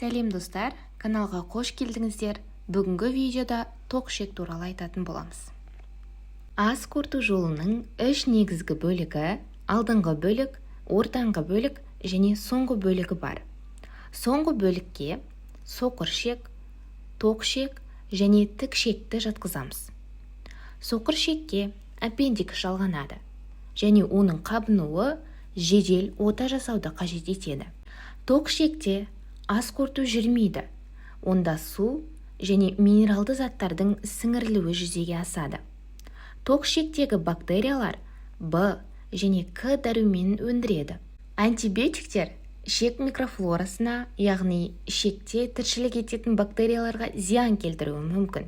Сәлем, достар! Каналға қош келдіңіздер! Бүгінгі видеода тоқ ішек туралы айтатын боламыз. Ас қорыту жолының үш негізгі бөлігі: алдыңғы бөлік, ортаңғы бөлік және соңғы бөлігі бар. Соңғы бөлікке соқыр ішек, тоқ ішек және тік ішекті жатқызамыз. Соқыр ішекке аппендикс жалғанады және оның қабынуы жедел ота жасауды қажет етеді. Тоқ ішекте ас қорыту жүрмейді, онда су және минералды заттардың сіңірілуі жүзеге асады. Тоқ ішектегі бактериялар Б және К дәруменін өндіреді. Антибиотиктер ішек микрофлорасына, яғни ішекте тіршілік ететін бактерияларға зиян келтіруі мүмкін.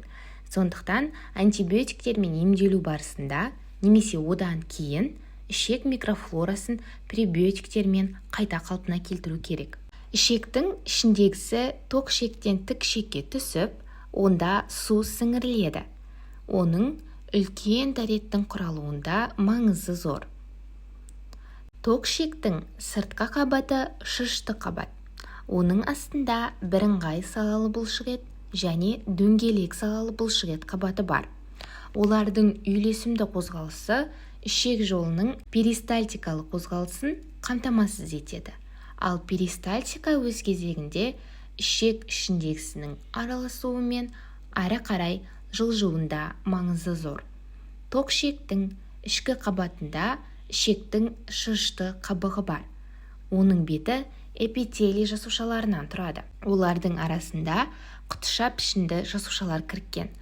Сондықтан антибиотиктермен емделу барысында немесе одан кейін ішек микрофлорасын пребиотиктермен қайта қалпына келтіру керек. Ішектің ішіндегісі тоқ ішектен тік ішекке түсіп, онда су сіңіріледі. Оның үлкен дәреттің құралуында маңызы зор. Тоқ ішектің сыртқы қабаты – шырышты қабат. Оның астында бірыңғай салалы бұлшықет және дөңгелек салалы бұлшықет қабаты бар. Олардың үйлесімді қозғалысы ішек жолының перистальтикалық қозғалысын қамтамасыз етеді. Ал перистальтика өз кезегінде ішек ішіндегісінің араласуымен ары қарай жылжуында маңызы зор. Тоқ ішектің ішкі қабатында ішектің шырышты қабығы бар. Оның беті эпителий жасушаларынан тұрады. Олардың арасында құтыша пішінді жасушалар кіріккен.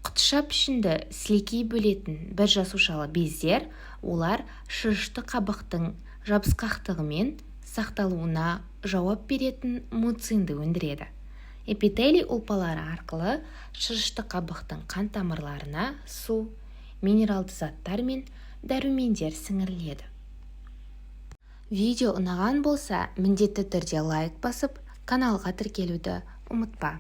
Құтыша пішінді сілекей бөлетін бір жасушалы бездер. Олар шырышты қабықтың жабысқақтығы мен сақталуына жауап беретін муцинді өндіреді. Эпителий ұлпалары арқылы шырышты қабықтың қан тамырларына су, минералды заттар мен дәрумендер сіңіріледі. Видео ұнаған болса, міндетті түрде лайк басып, каналға тіркелуді ұмытпа.